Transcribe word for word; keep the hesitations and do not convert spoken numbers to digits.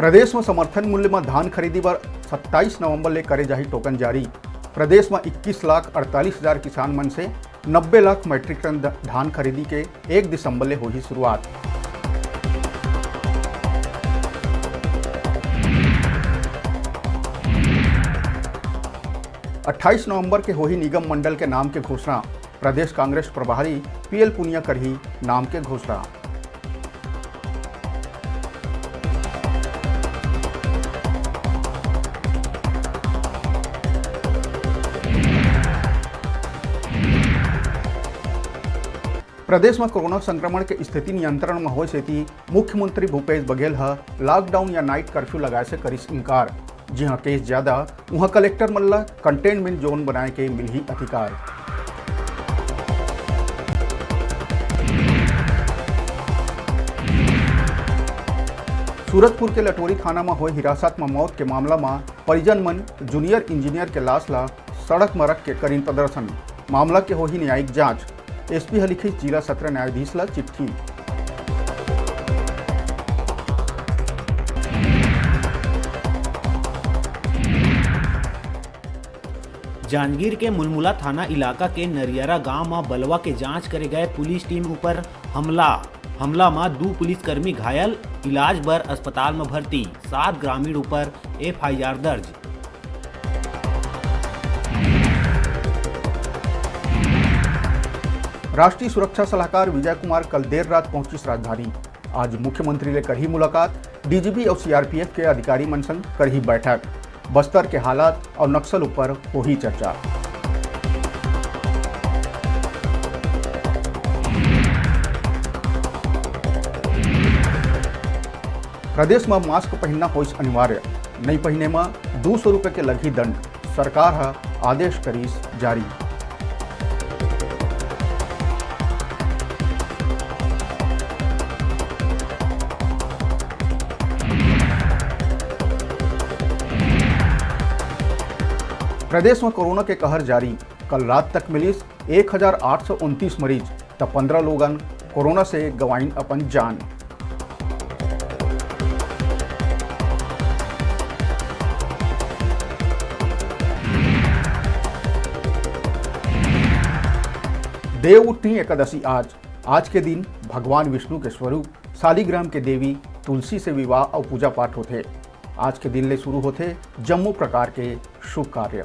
प्रदेश म समर्थन मूल्य म धान खरीदी बर सत्ताईस नवंबर ले करे जाही टोकन जारी। प्रदेश म इक्कीस लाख अड़तालीस हजार किसान मन से नब्बे लाख मीट्रिक टन ध-, धान खरीदी के एक दिसंबर ले होही शुरुआत। अट्ठाईस नवंबर के होही निगम मंडल के नाम के घोषणा। प्रदेश कांग्रेस प्रभारी पीएल पुनिया करही नाम के घोषणा। प्रदेश म कोरोना संक्रमण के स्थिति नियंत्रण म होए सेती मुख्यमंत्री भूपेश बघेल ह लॉकडाउन या नाइट कर्फ्यू लगाए से करिस इनकार। जिहां केस ज्यादा, उहां कलेक्टर मन ल कंटेनमेंट जोन बनाए के मिलही अधिकार। सूरजपुर के लटोरी थाना म होए हिरासत म मौत के मामला म परिजन मन जूनियर इंजीनियर के लाश ल सड़क म रख के करिन प्रदर्शन। मामला के होही न्यायिक जांच। एसपी ह लिखिस जिला सत्र न्यायाधीश ल चिट्ठी। जांजगीर के मुलमुला थाना इलाका के नरियरा गांव म बलवा के जांच करे गए पुलिस टीम ऊपर हमला। हमला म दू पुलिसकर्मी घायल, इलाज बर अस्पताल म भर्ती, सात ग्रामीण ऊपर एफआईआर दर्ज। राष्ट्रीय सुरक्षा सलाहकार विजय कुमार कल देर रात पहुंचिस राजधानी। आज मुख्यमंत्री ले करही मुलाकात, डीजीपी अउ सीआरपीएफ के अधिकारी मन संग करही बैठक। बस्तर के हालात अउ नक्सल ऊपर होही चर्चा। प्रदेश म मास्क पहिनना होइस अनिवार्य, नइ पहिने म दू सौ रुपये के लगही दंड, सरकार ह आदेश करिस जारी। प्रदेश म कोरोना के कहर जारी, कल रात तक मिलिस एक हजार आठ सौ उनतीस मरीज, त पंद्रह लोगन कोरोना से गंवाइन अपन जान। देवउठनी एकादशी आज। आज के दिन भगवान विष्णु के स्वरूप शालिग्राम के देवी तुलसी से विवाह अउ पूजा पाठ होथे। आज के दिन ले शुरू होथे जम्मो प्रकार के शुभ कार्य।